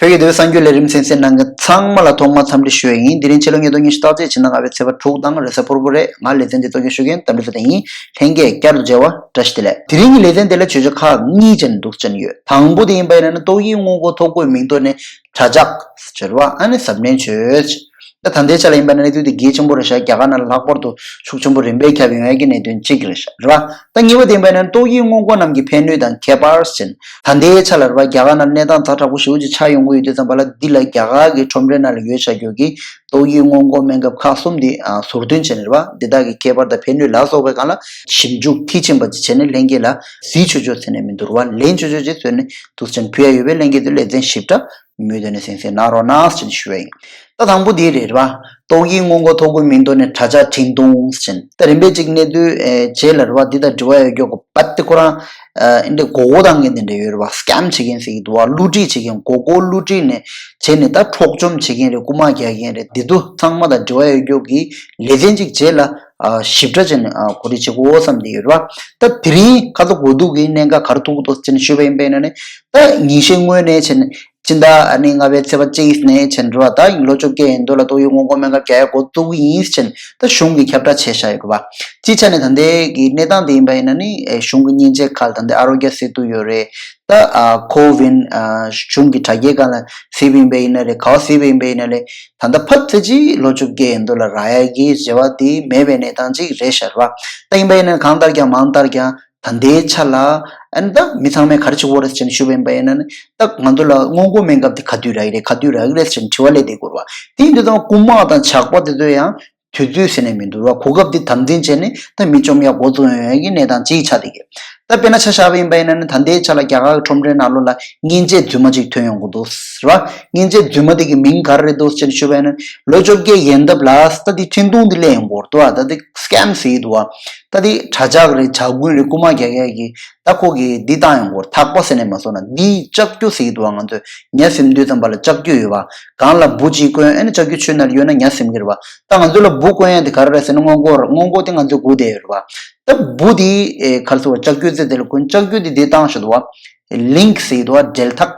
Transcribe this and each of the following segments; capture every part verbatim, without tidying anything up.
བོད་ཀྱི་དེ་བས་གསར་འགྱུར་ལས་རིམ་གསན་གཟིགས་གནང་མཁན་ཚང་མ་ལ་ཐོག་མར་འཚམས་འདྲི་ཞུ་ཡ་ཡིན། དེ་རིང་ཕྱི་ལོ་ཉིས་སྟོང་ཉི་ཤུ་རྩ་གཅིག་ཕྱི་ཟླ་ལྔ་པའི་ཚེས་པ་དྲུག་དང་རེས་གཟའ་ཕུར་བུ་རེད། ང་ལེ་ཚན་འདི་གཙོ་སྐྱོང་ཞུ་མཁན་དམ་པ་ཚེ་བརྟན་ཡིན། ལྷན་རྒྱས་བསྐྱར་དུ་མཇལ་བ་བཀྲ་ཤིས་བདེ་ལེགས། དེ་རིང་གི་ལེ་ཚན་འདི་ལ་བརྗོད་བྱ་ཁག་གཉིས་ཅན་འདུག་ཅན་ཡོད། དང་པོ་དེ་ཡིན་པ་ཡིན་ན་ནི་ཏོག་དབྱིབས་སྔོན་འགོག་ཐོ་འགོད་མིང་ཐོག་ནས་གྲྭ་ཆགས་བྱེད་རོགས་ཨ་ནི་གཟབ་ནན་བྱོས། ད་ད་ལྟའི་ཆ་ལ་ཡིན་པ་ན་གནས་ཚུལ་དེ་གལ་ཆེན་པོ་རེད་ཤག་རྒྱ་གར་ནང་ལ་ལྷག་པར་དུ་ཤུགས་ཆེན་པོ་རིམ་པས་ཁྱབ་ཡོང་ཡ་གི་གནད་དོན་གཅིག་རེད་ཤག་རེད་བ། ད་གཉིས་པ་དེ་ཡིན་པ་ན་ཏོག་དབྱིབས་སྔོན་འགོག་རྣམས་ཀྱི་ཕན་ནུས་དང་ཁྱད་པར་ཅན། ད་ལྟའི་ཆ་ལ་རེད་བ། རྒྱ་གར་ནང་གནས་སྟངས་ཛ་དྲག་པོ་ཞེ་པོ་ཅིག་ཆགས་ཡོང་གི་ཡོད་དུས་ཙམ་པ་ལ། འདི་ལ་རྒྱ་གར་གྱི་ཁྲོམ་རའི་ནང་ལ་ཡོད་བྱ་རྒྱུ་གི་ཏོག་དབྱིབས་སྔོན་འགོག་སྨན་ཁབ་ཁག་གསུམ་དེ་ཨ་ཟུར་འདོན་བྱས་ནས་རེད་བ། འདི་དག་གི་ཁྱད་པར་དང་ཕན་ནུས་ལ་སོགས་པའི་སྒང་ལ་ཞིབ་འཇུག་མཐིལ་ཕྱིན་པ་ཅིག་བྱས་ནས་ལྷན་རྒྱས་ལ་གཟིགས་ཆོག་ཆོག་ཟེར་ནས་མི་འདུག་རེད་བ། ལེན་ཆོག་ཆོག་ཅིག་བཟོས་ནས་འདུག་ཅན་ཕུལ་ཡ་ཡོད་པས། ལྷན་རྒྱས་ཚོས་ལེ་ཚན་ཞིབ་ཕྲ་མུ་མཐུད་ནས་གསན་གཟིགས་གནང་རོགས་གནང་ཞེས་ཞུ་བ་ཡིན། ད་དང་པོ་འདི་རེད་བ། ཏོག་དབྱིབས་སྔོན་འགོག་ཐོ་འགོད་མིང་ཐོག་ནས་གྲྭ་ཆགས་འཕྲིན་ཐུང་ཟེར། ད་རིམ་པས་ཅིག་གནས་ཚུལ་ཨེ་བྱས་ལ་རེད་བ། འདི་དང་འབྲེལ་བ་ཡོད་རྒྱུ་གོ་པ་དེ་ཁོ་རང་ཨེ་འདི་མགོ་སྐོར་བཏང་མཁན་དེ་འདྲ་ཡོད་རེད་བ། སི་ཀེམ་བྱེད་མཁན་ཟེར་གྱི་འདུག་བ། བསླུ་བྲིད་བྱེད་མཁན། མགོ་སྐོར་བསླུ་བྲིད་ནས་བྱས་ནས་ད་འཕྲོག་བཅོམ་བྱེད་མཁན་རེད། རྐུ་མ་རྒྱག་མཁན་རེད། འདི་ཚོ་ཚང་མ་དང་འབྲེལ་བ་ཡོད་རྒྱུ་གི་ལེ་ཚན་ཅིག་བྱས་ལ་ཨ་ཞིབ་ཕྲ་བྱས་ནས་ཨ་གོ་སྒྲིག་བྱེད་དགོས་བསམ་བསྡད་ཡོད་རེད་བ། ད་དེ་རིང་ཁ་ཚ་དགོས་གཏུགས་ཀྱི་གནད་འགག་ག་རེ་ཐུག་འདུག་ཟེར་ནས་ཞུས་པ་ཡིན་པས་ན་ནི། ད་ཉིན་ཤས་སྔོན་ནས་བྱས་ནས། སྤྱི་ཟླ་ཨ་ནི་ལྔ་པའི་ཚེས་པ་གཅིག་ནས་བྱས་ནས་རེད་བ། ད་ལོ་བཅོ་བརྒྱད་ཡན་དུ་ལ་ཏོག་དབྱིབས་སྔོན་འགོག་སྨན་ཁབ་རྒྱག་ཡ་འགོ་བཙུགས་ཀྱི་ཡིན་ཟེར་ནས་ད་གཞུང་གིས་ཁྱབ་བསྒྲགས་བྱས་བཞག་ཡོད་རེད་བ། སྤྱིའི་ཆ་ནས་ད་ལྟའི་གི་གནས་སྟངས་དེ་ཡིན་པ་ཡིན་ན་ནི་ཨེ་གཞུང་གི་མཉེན་ཆས་ཁག་ད་ལྟའི་ཨ་རོ་གྱ་སེ་ཏུ་ཡོད་རེད། ད་ཨ་ཀོ་ཝིན་ཨ་གཞུང་གི་དྲ་རྒྱའི་སྒང་ལ་གཟིགས་པ་ཡིན་པ་ཡིན་ན་རེད། ག་པར་གཟིགས་པ་ཡིན་པ་ཡིན་ན་རེད། ད་ལྟ་ཕལ་ཆེར་ཅིག་ལོ་བཅོ་བརྒྱད་ཡན་དུ་ལ་རག་ཡ་གི་རེ་བ་དེ་མེད་པའི་གནས་སྟངས་ཅིག་རེད་ཤག་རེད་བ། ད་ཡིན་པ་ཡིན་ན་གང་ལྟར་ཀྱང་མང་ལྟར་ཀྱང་། ད་ལྟའི་ཆ་ལ་ཨ་ནི་ད་མི་ཚང་མས་ག་རེ་བྱེད་དགོས་རེད་ཟེར་ནས་ཞུས་པ་ཡིན་པ་ཡིན་ན་ནི། ད་ང་ཚོ་ལ་སྔོན་འགོག་སྨན་ཁབ་དེ་ག་དུས་རག་གི་རེད། ག་དུས་རག་གི་རེད་ཟེར་ནས་དྲི་བ་སླེབས་བསྡད་ཀྱི་ཡོད་རེད་བ། དེ་ཡིན་དུས་ཙང་རྐུ་མ་དང་ཇག་པ་དེ་ཚོ་ཡང་དུས་ཚོད་ཟེར་ནས་མི་འདུག་རེད་བ། གོ་སྐབས་དེ་དམ་འཛིན་བྱས་ནས་ད་མི་བཅོམ་ཡ་འགོ་བཙུགས་ཡོང་ཡ་གི་གནས་སྟངས་ཅིག་ཆགས་བསྡད་ཀྱི། ད་དཔེར་ན་ཆ་བཞག་པ་ཡིན་པ་ཡིན་ན་ནི། ད་ལྟའི་ཆ་ལ་རྒྱ་གར་གྱི་ཁྲོམ་རའི་ནང་ལོགས་ལ་མཉེན་ཆས་རྫུན་མ་ཅིག་ཐོན་ཡོང་གི་འདུག་རེད་བ། མཉེན་ཆས་རྫུན་མ་དེ་གི་མིང་ག་རེ་རེད་འདུག་ཟེར་ནས་ཞུས་པ་ཡིན་ན། ལོ་བཅོ་བརྒྱད་ཡན་འདབ་ལ་ད་དེ་འཕྲིན་ཐུང་དེ་སླེབས་ཡོང་གི་ཡོད་རེད་བ། ད་དེ་སི་ཀེམ་ཟེར་གྱི་འདུག་བ། ད་དེ་གྲྭ་ཆགས་རེད། ཇ་རྐུན་རེད། རྐུ་མ་རྒྱག་ཡ་གི་ད་ཁོ་གིས་འདི་བཏང་ཡོང་གི་ཡོད་རེད། ཐག་པ་ཟེར་ནས་མ་སོང་ན་འདི་ལྕགས་ཀྱུ་ཟེར་གྱི་འདུག་བ། ང་ཚོས་ཉ་ཟིན་དུས་ཙམ་པ་ལ་ལྕགས་ཀྱུ་ཡོད་བ། གང་ལ་འབུ་གཅིག་བསྐོན་ཨ་ནི་ལྕགས་ཀྱུ་ཁྱོན་ནང་ལ་གཡུགས་ན་ཉ་ཟིན་གྱི་རེད་བ། ད་ང་ཚོ་ལ་འབུ་བསྐོན་ཡ་དེ་ག་རེ་རེད་ཟེར་ན་སྔོན་འགོག་རེད། སྔོན་འགོག་དེ་ང་ཚོས་སྒུག་བསྡད་ཡོད་རེད་བ། ད་འབུ་དེ་ཨེ་ག་རེ་ཟེར་བ། ལྕགས་ཀྱུ་རྩེ་དེ་ལ་བསྐོན། ལྕགས་ཀྱུ་དེ་འདི་བཏང་བཞག་འདུག་བ། ལིང་ཟེར་གྱི་འདུག་བ། འབྲེལ་ཐག་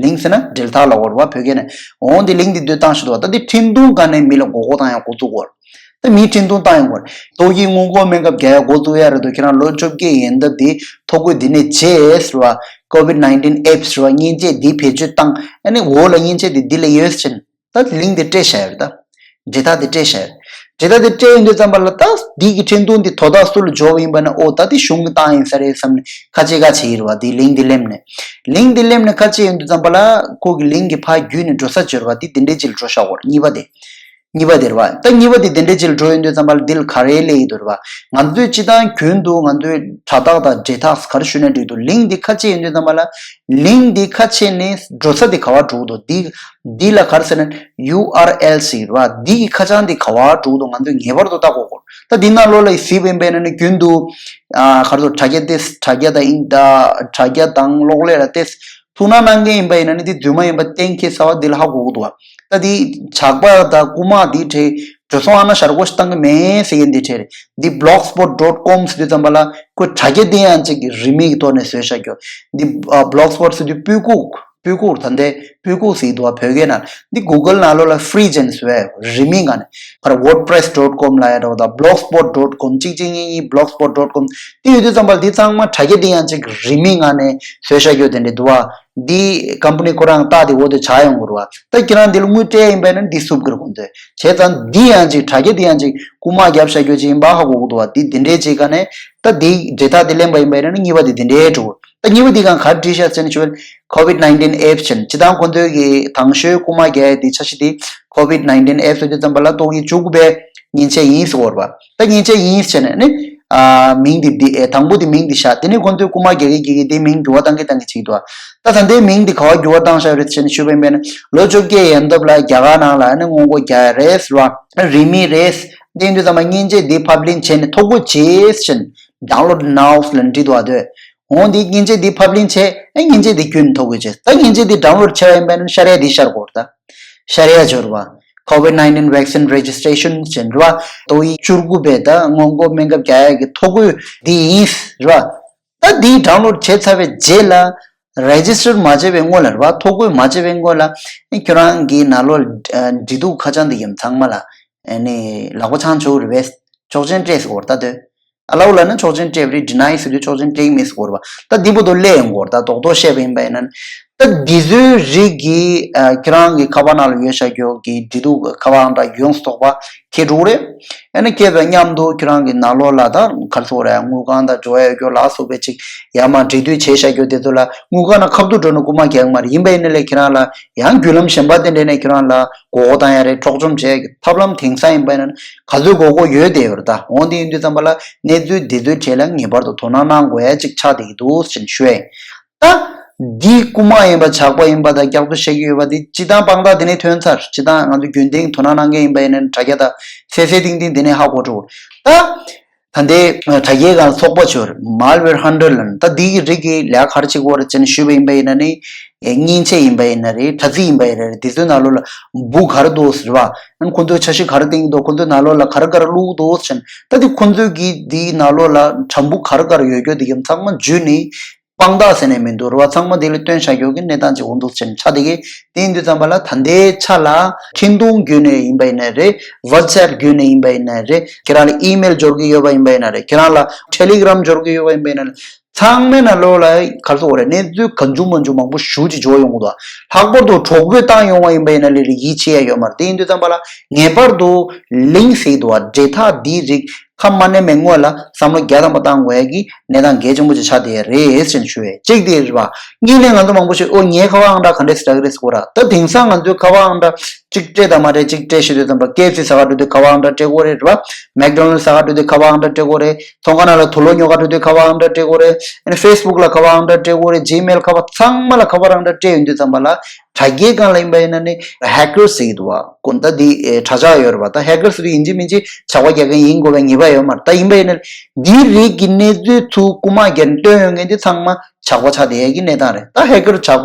ལིང་ཟེར་ན་འབྲེལ་ཐག་ལབ་ཀྱི་ཡོད་རེད་བ། བོད་སྐད་ནས། འོང་དེ་ལིང་དེ་འདི་བཏང་བཞག་འདུག་བ། ད་དེ་འཕྲིན་ཐུང་སྒང་ནས་མི་ལ་མགོ་སྐོར་བཏང་ཡ་འགོ་བཙུགས་ཀྱི་ཡོད་རེད། ད་མིའི་འཕྲིན་ཐུང་བཏང་ཡོང་གི་རེད། ཏོག་དབྱིབས་སྔོན་འགོག་སྨན་ཁབ་རྒྱག་ཡ་འགོ་བཙུགས་ཡ་རེད་འདུག་ཁྱེད་རང་ལོ་བཅོ་བརྒྱད་ཡན་འདབ་དེ་ཐོ་འགོད་འདི་ནས་བྱས་ཟེར་བ། COVID nineteen apps ཟེར་བ། མཉེན་ཆས་འདི་བེད་སྤྱོད་བཏང་། ཨ་ནི་འོག་ལ་མཉེན་ཆས་འདི་འདི་ལ་ཡོད་ཟེར་ནས་ད་ལིང་དེ་སྤྲད་བཞག་ཡོད་རེད། ད་འབྲེལ་ཐག་དེ་སྤྲད་བཞག་ཡོད་རེད། འབྲེལ་ཐག་དེ་སྤྲད་ཡོང་དུས་ཙམ་པ་ལ་ད་འདི་གི་འཕྲིན་ཐུང་འདི་དོ་བདག་སུ་ལ་འབྱོར་བ་ཡིན་པ་ན། ཨོ་ད་དེ་གཞུང་གིས་བཏང་ཡིན་ས་རེད་བསམ་ནས་ཁ་ཕྱེ་ཁ་ཕྱེ་ཡོད་རེད་བ། དེ་ལིང་དེ་སླེབས་ནས། ལིང་དེ་སླེབས་ནས་ཁ་ཕྱེ་ཡོང་དུས་ཙམ་པ་ལ་ཁོ་གི་ལིང་གི་ཕར་བརྒྱུད་ནས་འགྲོ་ས་བྱོས་རེད་བ། དེ་དེ་འདྲའི་ཅིག་ལ་འགྲོ་བཞག་གོ་རེད། གཉིས་པ་དེ། གཉིས་པ་དེ་རེད་བ། ད་གཉིས་པ་དེ་དེ་འདྲའི་ཅིག་ལ་འགྲོ་ཡོང་དུས་ཙམ་པ་ལ་འདི་ལ་ག་རེ་སླེབས་ཡོད་འདུག་རེད་བ། ང་ཚོས་སྤྱིར་བཏང་རྒྱུན་དུ་ང་ཚོའི་དྲ་ཐག་དང་འབྲེལ་ཐག་ག་རེ་ཞུས་ན་འགྲིག་འདུག་ལིང་འདི་ཁ་ཕྱེ་ཡོང་དུས་ཙམ་པ་ལ། ལིང་འདི་ཁ་ཕྱེ་ནས་འགྲོ་ས་འདི་ག་པར་འགྲོ་གི་འདུག་འདི་འདི་ལ་ག་རེ་ཟེར་ན་ཡུ་ཨར་ཨེལ་ཟེར་གྱི་རེད་བ། འདི་གི་ཁ་བྱང་འདི་ག་པར་འགྲོ་གི་འདུག་ང་ཚོས་ངེས་པར་དུ་ལྟ་དགོས་ཀྱི་རེད། ད་འདི་ནང་ལོགས་ལ་གཟིགས་པ་ཡིན་པ་ཡིན་ན་ནི་རྒྱུན་དུ་ཨ་ག་རེ་ཟེར། དྲ་རྒྱ་དེ། དྲ་རྒྱ་དང་ཨིན། ད་དྲ་རྒྱ་དང་གློག་ཀླད་ལ་དེ་ཐུགས་སྣང་གནང་མཁན་ཡིན་པ་ཡིན་ན་ནི་དེ་རྫུན་མ་ཡིན་པ་གཏན་འཁེལ་གསལ་བོ་འདི་ལ་ཧ་གོ་གི་འདུག་བ། ད་དེ་ཇག་པ་དང་རྐུ་མ་འདི་གྲས་འགྲོ་སོང་ཨ་ན་ཤར་སྒོ་ཞིག་བཏང་གི་མེད་ཟེར་མཁན་འདི་གྲས་རེད། འདི་blogspot dot com ཟེར་དུས་ཙམ་པ་ལ་ཁོའི་དྲ་རྒྱ་འདི་ཡང་ཅིག་གི་རིན་མེད་ཀྱི་ཐོག་ནས་བཟོས་བཞག་རྒྱུ། འདི་ཨ་blogspot ཟེར་དུས་སྤུས་སྐུགས། སྤུས་སྐུགས། ད་ལྟའི་སྤུས་སྐུགས་ཟེར་གྱི་འདུག་བ། བོད་སྐད་ནང་འདི་Google ནང་ལོགས་ལ་free ཅན་བཟོས་རིན་མེད་ངང་ནས། ཕར་wordpress dot com ལབ་ཡ་འདྲ་བོ་དང་blogspot dot com གཅིག་གཅིག་གཉིས་གཉིས་blogspot dot com དེ་ཡོད་དུས་ཙམ་པ་ལ་འདི་ཚང་མ་དྲ་རྒྱ་འདི་ཡང་ཅིག་རིན་མེད་ངང་ནས་བཟོས་བཞག་རྒྱུ་དེ་འདྲ་འདུག་བ། འདི་ཀམ་པ་ནི་ཁོ་རང་རྟགས་དེ་འོག་ཏུ་ཆགས་ཡོང་གི་རེད་བ། ད་ཁྱེད་རང་འདི་ལ་དངུལ་སྤྲད་ཡིན་པས་ན་འདི་བསུབ་ཀྱི་རེད་ཁོང་ཚོས། བྱས་ཙང་འདི་ཡང་ཅིག་དྲ་རྒྱ་འདི་ཡང་ཅིག་རྐུ་མ་བརྒྱབ་བཞག་རྒྱུ་ཅིག་ཡིན་པ་ཧ་གོ་གི་འདུག་བ། འདི་འདི་འདྲའི་ཅིག་ག་ནས་ད་འདི་འབྲེལ་ཐག་འདི་ལེན་པ་ཡིན་པས་ན་གཉིས་པ་འདི་འདི་འདྲའི་འགྲོ་གི་རེད། ད་གཉིས་པ་འདི་གང་ག་རེ་བྲིས་ཤག་ཟེར་ན་ཞུ་བ། COVID nineteen apps ཅན། སྤྱིར་བཏང་ཁོང་ཚོའི་གི་དང་ཤོས་རྐུ་མ་རྒྱག་ཡ་འདི་འཆར་གཞི་འདི་COVID nineteen apps ཟེར་དུས་ཙམ་པ་ལ་ཏོག་དབྱིབས་བཅུ་དགུ་པའི་མཉེན་ཆས་ཡིན་ཟེར་བ་རེད་བ། ད་མཉེན་ཆས་ཡིན་ཟེར་ནས་ནི་ཨ་མིང་འདི་འདི་ཨེ་དང་པོ་འདི་མིང་འདི་བཞག་དེ་ནས་ཁོང་ཚོས་རྐུ་མ་རྒྱག་གི་རྒྱག་གི་དེ་མིང་འགྱུར་བ་བཏང་གི་བཏང་གི་བྱེད་ཀྱི་འདུག་ད་ད་ལྟའི་མིང་འདི་ག་པར་འགྱུར་བ་བཏང་བཞག་ཡོད་རེད་ཟེར་ནས་ཞུས་པ་ཡིན་པས་ན་ལོ་བཅོ་བརྒྱད་ཡན་འདབ་ལ་རྒྱ་གར་ནང་ལ་ནི་སྔོན་འགོག་རྒྱག་ཡ་རེད་ཟེར་བ། རིན་མེད་རེད། དེ་ཡིན་དུས་ཙམ་པ་མཉེན་ཆས་འདི་ཕབ་ལེན་བྱས་ནས་ཐོ་འགོད་བྱས་ཟེར་ནས་download now ལབ་བྲིས་འདུག་བ། དེ། འོང་འདི་མཉེན་ཆས་འདི་ཕབ་ལེན་བྱས། ཨེ་མཉེན་ཆས་འདི་བརྒྱུད་ནས་ཐོ་འགོད་བྱས། ད་མཉེན་ཆས་འདི་download བྱས་པ་ཡིན་པས་ན་ཤར་ཡ་འདི་ཤར་དགོས་རེད། ད་ཤར་ཡ་འབྱོར་བ། COVID nineteen vaccine registration ཟེར་རེད་བ། ཏོག་དབྱིབས་བཅུ་དགུ་པའི་ད་སྔོན་འགོག་སྨན་ཁབ་རྒྱག་ཡ་གི་ཐོ་འགོད་འདི་ཡིན་རེད་བ། ད་འདི་download བྱས་ཚར་བའི་རྗེས་ལ་ རེ་ཇི་སི་ཊར་མ་བྱས་པའི་སྔོན་ལ་རེད་བ། ཐོ་འགོད་མ་བྱས་པའི་སྔོན་ལ་ཨེ་ཁྱོད་རང་གི་ནང་ལོགས་ཨ་འབྲེལ་གཏུག་ཁ་བྱང་འདི་གམ་ཚང་མ་ལ་ཨ་ནི་ལག་པ་འཆང་ཆོག་རེད་བས། ཆོག་མཆན་སྤྲད་ཟེར་གོ་རེད་ད་དོ། ཨ་ལའོ་ལབ་ན་ཆོག་མཆན་སྤྲད་པ་རེད། ཌི་ནའི་ཟེར་དུས་ཆོག་མཆན་སྤྲད་ཀྱི་མེད་ཟེར་གོ་རེད་བ། ད་འདི་བར་དུ་སླེབས་ཡོང་གོ་རེད། ད་རྡོག་རྡོག་བཤད་པ་ཡིན་པ་ཡིན་ན་ད་འདི་ཚོའི་རིགས་ཀྱི་ཨ་ཁྱེད་རང་གི་ཁ་པར་ནང་ལ་ཡོད་བཞག་རྒྱུ་གི་འབྲེལ་གཏུག་ཁ་པར་འདྲ་ཡོངས་སུ་རྫོགས་པ་ཁྱེད་འགྲོ་གི་རེད། ཨ་ནི་ཁྱེད་དང་མཉམ་དུ་ཁྱེད་རང་གི་ནང་ལོགས་ལ་ད་ག་རེ་ཟེར་དགོས་རེད། དངུལ་ཁང་དང་འབྲེལ་བ་ཡོད་རྒྱུ་ལ་སོགས་པའི་ཅིག་ཡར་མར་འབྲེལ་མཐུད་བྱས་བཞག་རྒྱུ་དེ་ཚོ་ལ་དངུལ་ཁང་ནང་ཁ་ཐུག་འགྲོ་ན་རྐུ་མ་རྒྱག་གི་མ་རེད། ཡིན་པ་ཡིན་ན་ལས་ཁྱེད་རང་ལ་ཡང་བརྒྱུད་ལམ་གཞན་པ་དེ་འདྲ་ནས་ཁྱེད་རང་ལ་མགོ་སྐོར་བཏང་ཡ་རེད། འཕྲོག་བཅོམ་བྱས་ཀྱི་ཐབས་ལམ་དེང་སང་ཡིན་པ་ཡིན་ན་ག་ཚོད་མགོ་སྐོར་ཡོད་བསྡད་ཡོད་རེད། ད་འོ་འདི་ཡིན་དུས་ཙམ་པ་ལ་གནས་ཚུལ་འདི་ཚོའི་གྲས་ལ་ངེས་པར་དུ་དོ་སྣང་གནང་དགོས་ཡ་ཅིག་ཆགས་བསྡད་ཀྱི་འདུག་ཟེར་ནས་ཞུ་ཡ་ཡིན། ད་འདི་རྐུ་མ་ཡིན་པ་ཇག་པ་ཡིན་པ་དང་སྐྱག་རྫུན་བཤད་ཀྱི་ཡོད་པ་འདི་སྤྱིར་བཏང་དཔང་རྟགས་འདི་ནས་ཐོན་ཚར། སྤྱིར་བཏང་ང་ཚོ་རྒྱུན་ལྡན་དོ་སྣང་གནང་མཁན་ཡིན་པ་ཡིན་ན་དྲ་རྒྱ་དང་གསལ་གསལ་ཐིང་ཐིང་འདི་ནས་ཧ་གོ་འགྲོ། ད་ད་ལྟའི་དྲ་རྒྱའི་སྒང་ཚོགས་པ་ཆོར་malware hunter ལབ་ནས་ད་འདི་གི་རིགས་ཀྱི་ལས་ཀ་ག་རེ་བྱེད་ཀྱི་ཡོད་རེད་ཅེས་ནས་ཞུས་པ་ཡིན་པ་ཡིན་ན་ནི། ཨེ་མཉེན་ཆས་ཡིན་པ་ཡིན་ན་རེད། དྲ་ཚིགས་ཡིན་པ་ཡིན་ན་རེད། དེ་ཚོའི་ནང་ལོགས་ལ་འབུ་ག་རེ་འདུག་ཟེར་བ། ཨ་ནི་ཁོ་ཚོས་འཆར་གཞི་ག་རེ་བཏིང་གི་འདུག་ཁོ་ཚོའི་ནང་ལོགས་ལ་ག་རེ་ག་རེ་བླུགས་འདུག་ཟེར་ནས་ད་དེ་ཁོ་ཚོས་ཀྱི་འདིའི་ནང་ལོགས་ལ་ཁྲམ་འབུ་ག་རེ་ག་རེ་ཡོད་རྒྱུ་དེ་གམ་ཚང་མ་འཇུས་ནས་དཔང་རྟགས་ཟེར་ནས་མི་འདུག་རེད་བ། ཚང་མ་དེ་ལ་སྟོན་བྱ་རྒྱུ་གི་གནས་སྟངས་ཅིག་འོང་འདུག་ཟེར་ནས་ཆ་དེ་གི་དེ་ཡིན་དུས་ཙམ་པ་ལ་ད་ལྟའི་ཆ་ལ་འཕྲིན་ཐུང་བརྒྱུད་ནས་ཡིན་པ་ཡིན་ན་རེད། WhatsApp་བརྒྱུད་ནས་ཡིན་པ་ཡིན་ན་རེད། ཁྱེད་རང་ལ་email་འབྱོར་གི་ཡོད་པ་ཡིན་པ་ཡིན་ན་རེད། ཁྱེད་རང་ལ་Telegram་འབྱོར་གི་ཡོད་པ་ཡིན་པ་ཡིན་ན་རེད། ཚང་མའི་ནང་ལོགས་ལ་ག་རེ་ཟེར་དགོས་རེད། གནས་ཚུལ་གང་བྱུང་མང་བྱུང་མང་པོ་ཞེ་ཅིག་འབྱོར་ཡོང་གི་འདུག་ལྷག་པར་དུ་གྲོགས་པོས་བཏང་ཡོང་བ་ཡིན་པ་ཡིན་ན་ལས་རེ་ཡིད་ཆེས་ཡ་ཡོད་མ་རེད། དེ་ཡིན་དུས་ཙམ་པ་ལ་ངེས་པར་དུ་link་ཟེར་གྱི་འདུག་བ། འབྲེལ་ཐག་འདིའི་རིགས་ཁ་མ་ནེམ་པའི་སྔོན་ལ་བསམ་བློ་རྒྱ་ཐམ་པ་བཏང་དགོས་ཡ་གི་གནས་སྟངས་གལ་ཆེན་པོ་ཅིག་ཆགས་བསྡད་ཡ་རེད་ཟེར་ནས་ཞུ་ཡས་གཅིག་དེ་རེད་བ། གཉིས་ནས་ང་ཚོ་མང་པོ་ཞིག་ཨོ་ངའི་ཁ་པར་ཨང་གྲངས་ག་འདྲས་སེ་རག་གི་རེད་ཟེར་གོ་ར། ད་དེང་སང་ང་ཚོའི་ཁ་པར་ཨང་གྲངས་གཅིག་སྤྲད་དང་མ་སྤྲད་གཅིག་སྤྲད་ཤེས་དུས་ཙམ་པ་KFC་ཟ་ག་འགྲོ་དུས་ཁ་པར་ཨང་གྲངས་སྤྲད་དགོས་རེད་རེད་བ། McDonald's་ཟ་ག་འགྲོ་དུས་ཁ་པར་ཨང་གྲངས་སྤྲད་དགོས་རེད། ཚོང་ཁང་ནང་ལ་དུག་ལོག་ཉོ་ག་འགྲོ་དུས་ཁ་པར་ཨང་གྲངས་སྤྲད་དགོས་རེད། ཨ་ནི་Facebook་ལ་ཁ་པར་ཨང་གྲངས་སྤྲད་དགོས་རེད། Gmail་ཁ་པར་ཚང་མ་ལ་ཁ་པར་ཨང་གྲངས་སྤྲད་ཡོང་དུས་ཙམ་པ་ལ་དྲ་རྒྱའི་སྒང་ལ་ཡིན་པ་ཡིན་ན་ནི་hacker་ཟེར་གྱི་འདུག་བ། ཀུན་ད་འདི་ཨེ་དྲ་ཇག་ཡོད་རེད་བ། ད་hacker་ཟེར་དུས་ཡིན་གཅིག་མིན་གཅིག་ཇག་པ་རྒྱག་མཁན་ཡིན་དགོས་པའི་ངེས་པ་ཡོད་མ་རེད། ད་ཡིན་པ་ཡིན་ན་འདིའི་རིགས་ཀྱི་གནས་ཚུལ་ཚུར་རྐུ་མ་རྒྱག་སྟོན་ཡོང་མཁན་འདི་ཚང་མ་ཇག་པ་ཆགས་བསྡད་ཡས་ཀྱི་གནས་སྟངས་རེད། ད་hacker་ཇག་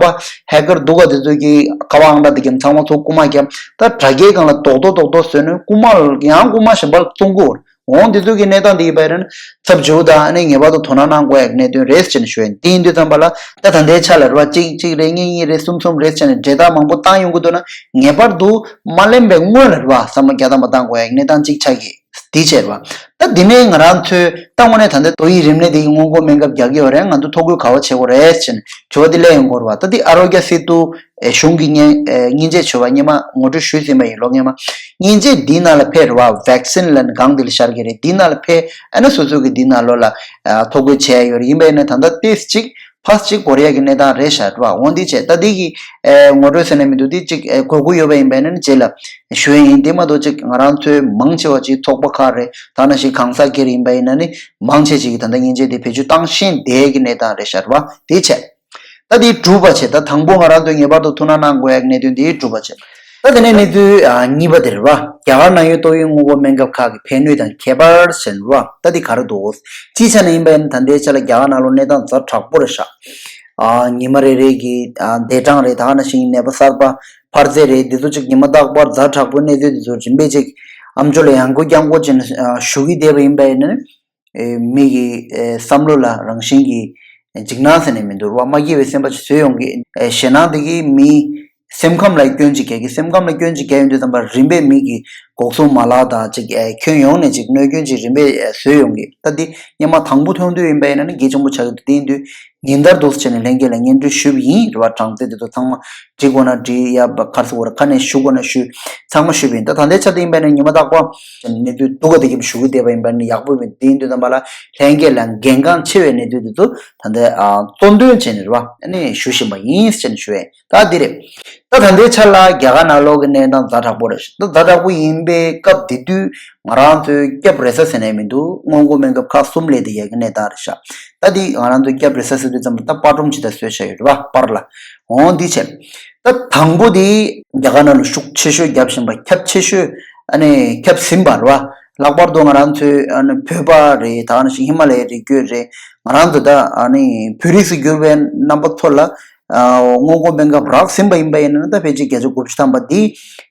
པ་hacker་སྡུག་ག་དེ་ཚོ་གི་ཁ་པར་ཨང་གྲངས་འདི་གམ་ཚང་མ་ཚུར་རྐུ་མ་རྒྱབ། ད་དྲ་རྒྱའི་སྒང་ལ་རྡོག་རྡོག་རྡོག་རྡོག་བཟོས་ནས་རྐུ་མ་ཡང་རྐུ་མ་གཞན་པ་ལ་བཙོང་གི་ཡོད་རེད། འོང་དེ་ཚོ་གི་གནས་སྟངས་འདི་ཡིན་པ་ཡིན་ན་ཚབས་ཆེ་བོ་དང་ཨ་ནི་ངེས་པར་དུ་དོ་སྣང་གནང་དགོས་ཡ་གི་གནད་དོན་རེད་ཟེར་ནས་ཞུ་ཡ་ཡིན། དེ་ཡིན་དུས་ཙམ་པ་ལ་ད་ད་ལྟའི་ཆ་ལ་རེད་བ། གཅིག་གཅིག་རེད། གཉིས་གཉིས་རེད། གསུམ་གསུམ་རེད་ཟེར་ནས་འབྲེལ་ཐག་མང་པོ་བཏང་ཡོང་གི་འདུག་ན་ངེས་པར་དུ་མ་ལེན་པའི་སྔོན་ལ་རེད་བ། བསམ་བློ་རྒྱ་ཐམ་པ་བཏང་དགོས་ཡ་གི་གནས་སྟངས་གཅིག་ཆགས་ཀྱི་དེ་བྱས་རེད་བ། ད་དེ་ནས་ང་རང་ཚོས་ད་དངོས་གནས་ད་ལྟ་ཏོག་དབྱིབས་རིམས་ནད་འདི་གི་སྔོན་འགོག་སྨན་ཁབ་རྒྱག་གི་ཡོད་རེད། ང་ཚོ་ཐོ་འགོད་ག་པར་བྱེད་དགོས་རེད་ཟེར་ནས་དྲི་བ་འདི་སླེབས་ཡོང་གི་རེད་བ། ད་འདི་ཨ་རོ་གྱ་སེ་ཏུ་ཨེ་གཞུང་གི་སྨན་ཨེ་སྨན་བཅོས་བྱས་པ་སྔོན་མ་ངོ་སྤྲོད་ཞུས་ཟིན་པ་ཡིན། ལོ་སྔོན་མ་སྨན་བཅོས་འདིའི་ནང་ལ་ཕེབས་རེད་བ། Vaccine་ལབ་ནས་སྒང་འདི་ལ་ཤར་གྱི་རེད། འདིའི་ནང་ལ་ཕེབས་ཨ་ནི་སོ་སོ་གི་འདིའི་ནང་ལོགས་ལ་ཨ་ཐོ་འགོད་བྱས་ཡོད་རེད། ཡིན་པ་ཡིན་ན་ད་ལྟ་ཏོག་ཙམ་ཅིག་ཕར་ཅིག་འགོར་ཡ་གི་གནས་སྟངས་རེད་ཤག་རེད་བ། འོ་འདི་བྱས་ད་འདི་གི་ཨེ་ངོ་སྤྲོད་ཟེར་ནས་མི་འདུག་འདི་ཅིག་ཨེ་དགོས་མཁོ་ཡོད་པ་ཡིན་པ་ཡིན་ན་ནི་རྗེས་ལ་ཞུ་ཡ་ཡིན། དེ་མ་གཏོགས་ཅིག་ང་རང་ཚོའི་མང་ཆེ་བ་ཅིག་ཚོགས་པ་ཁག་རེད། ད་ནང་བཞིན་གང་ཟག་སྒེར་ཡིན་པ་ཡིན་ན་ནི་མང་ཆེ་ཅིག་གིས་ད་ལྟ་སྨན་བཅོས་དེ་བེད་སྤྱོད་བཏང་བཞིན་བསྡད་ཀྱི་གནས་སྟངས་རེད་ཤག་རེད་བ། དེ་བྱས། ད་དེ་གྲུབ་པ་བྱས། ད་དང་པོ་ང་རང་ཚོས་ངེས་པར་དུ་ཐུགས་སྣང་གནང་དགོས་ཡ་གི་གནད་དོན་དེ་གྲུབ་པ་བྱས། ད་དེ་ནས་གནས་ཚུལ་ཨ་གཉིས་པ་དེ་རེད་བ། རྒྱ་གར་ནང་ཡོད་ཏོག་དབྱིབས་སྔོན་འགོག་སྨན་ཁབ་ཁག་གི་ཕན་ནུས་དང་ཁྱད་པར་ཟེར་བ། ད་དེ་ག་རེ་འདུག་སྤྱིའི་ཆ་ནས་ཡིན་པ་ཡིན་ན་ད་ལྟའི་ཆ་ལ་རྒྱ་གར་ནང་ལོགས་གནས་སྟངས་ཛ་དྲག་པོ་རེད་ཤག་ཨ་ཉི་མ་རེ་རེ་གི་ཨ་འདས་གྲངས་རེད། ད་ག་ནང་བཞིན་ནད་པ་གསར་པ་འཕར་ཚད་རེད། འདི་ཚོ་ཅིག་ཉི་མ་རྟག་པར་ཛ་དྲག་པོའི་གནས་ཚུལ་འདི་ཚོ་རིམ་པས་ཅིག་ཨམ་ཅོག་ལ་ཡང་སྐུར་རྐྱང་སྐུར་བྱས་ནས་ཨ་ཞུ་གི་བསྡད་པ་ཡིན་པ་ཡིན་ན། ཨེ་མི་གི་ཨེ་བསམ་བློ་ལ་རང་བཞིན་གྱི་འཇིགས་སྣང་ཟེར་ནས་མི་འདུག་ར་བ། མ་སྐྱིད་པའི་སེམས་པ་ཅིག་བཟོས་ཡོང་གི། ཨེ་ཞེད་སྣང་དེ་གིས་མིའི་སེམས་ཁམས་ལ་སྐྱོན་ཅིག་རྒྱག་གི། སེམས་ཁམས་ལ་སྐྱོན་ཅིག་རྒྱག་ཡོང་དུས་ཙམ་པ་རིམ་པས་མི་གི་འགོག་སྲུང་མ་ལག་དང་ཅིག་ཨེ་ཁྱོན་ཡོངས་ནས་ཅིག་གནོད་སྐྱོན་ཅིག་རིམ་པས་ཨེ་བཟོས་ཡོང་གི། ད་འདི་སྔོན་མ་དང་པོ་ཐོན་དུས་ཡིན་པ་ཡིན་ན་ནི་གལ་ཆེན་པོ་ཆགས་ཀྱི་འདུག་དེ་ཡིན་དུས་ཉིན་ལྟར་དུ་བྱས་ནས་ལྷན་རྒྱས་ལ་སྙན་སྒྲོན་ཞུས་པ་ཡིན་ར་བ། གྲངས་ཚད་དེ་ཚོ་ཚང་མ་འབྲི་དགོས་ན་འབྲི། ཡ་ཁ་རེ་ཟེར་དགོས་རེད། ཁ་ནས་ཞུ་དགོས་ན་ཞུ། ཚང་མ་ཞུས་པ་ཡིན། ད་ད་ལྟའི་ཆ་དེ་ཡིན་པ་ཡིན་ན་ཉི་མ་རྟག་པར་གནས་ཚུལ་སྡུག་ག་དེ་གི་ཞུ་གི་བསྡད་པ་ཡིན་པ་ཡིན་ན་ཡག་པོ་མེད། དེ་ཡིན་དུས་ཙམ་པ་ལ་ལྷན་རྒྱས་ལ་གལ་འགངས་ཆེ་བའི་གནས་ཚུལ་དེ་ཚོ་ད་ལྟ་ཨ་གཙོ་འདོན་བྱས་ནས་རེད་བ། ཨ་ནི་ཞུ་བཞིན་པ་ཡིན་ཟེར་ནས་ཞུ་ཡས་ད་འདི་རེད། ད་ད་ལྟའི་ཆ་ལ་རྒྱ་གར་ནང་ལོགས་ཀྱི་གནས་སྟངས་ཛ་དྲག་པོ་རེད། ད་ཛ་དྲག་པོ་ཡིན་པའི་སྐབས་དེ་དུས་ང་རང་ཚོའི་སྐྱབས་རེད་ས་ཟེར་ནས་མི་འདུག་སྔོན་འགོག་སྨན་ཁབ་ཁག་གསུམ་སླེབས་བསྡད་ཡས་ཀྱི་གནས་སྟངས་རེད་ཤག་ད་འདི་ང་རང་ཚོའི་སྐྱབས་རེད་ས་ཟེར་དུས་ཙམ་པ་ད་པར་སྒྲོམ་ཅིག་ད་བཟོས་བཞག་ཡོད་རེད་བ། པར་ལ། འོང་འདི་བྱས། ད་དང་པོ་དེ་རྒྱ་གར་ནང་ལ་ཤུགས་ཆེ་ཤོས་བརྒྱབ་བཞིན་པ། ཁྱབ་ཆེ་ཤོས་ཨ་ནི་ཁྱབ་ཟིན་པ་རེད་བ། ལྷག་པར་དུ་ང་རང་ཚོའི་ཨ་ནི་བོད་པ་རེད། ད་ག་ནང་བཞིན་ཧི་མ་ལ་ཡའི་རི་རྒྱུད་རེད། ང་རང་ཚོ་ད་ཨ་ནི་བོད་རིགས་སུ་གྱུར་པའི་རྣམ་པ་ཚོ་ལ་ཨ་སྔོན་འགོག་སྨན་ཁབ་རག་ཟིན་པ་ཡིན་པ་ཡིན་ན་ད་ཕལ་ཆེར་བརྒྱ་ཆ་དགུ་བཅུ་ཐམ་པ་འདི་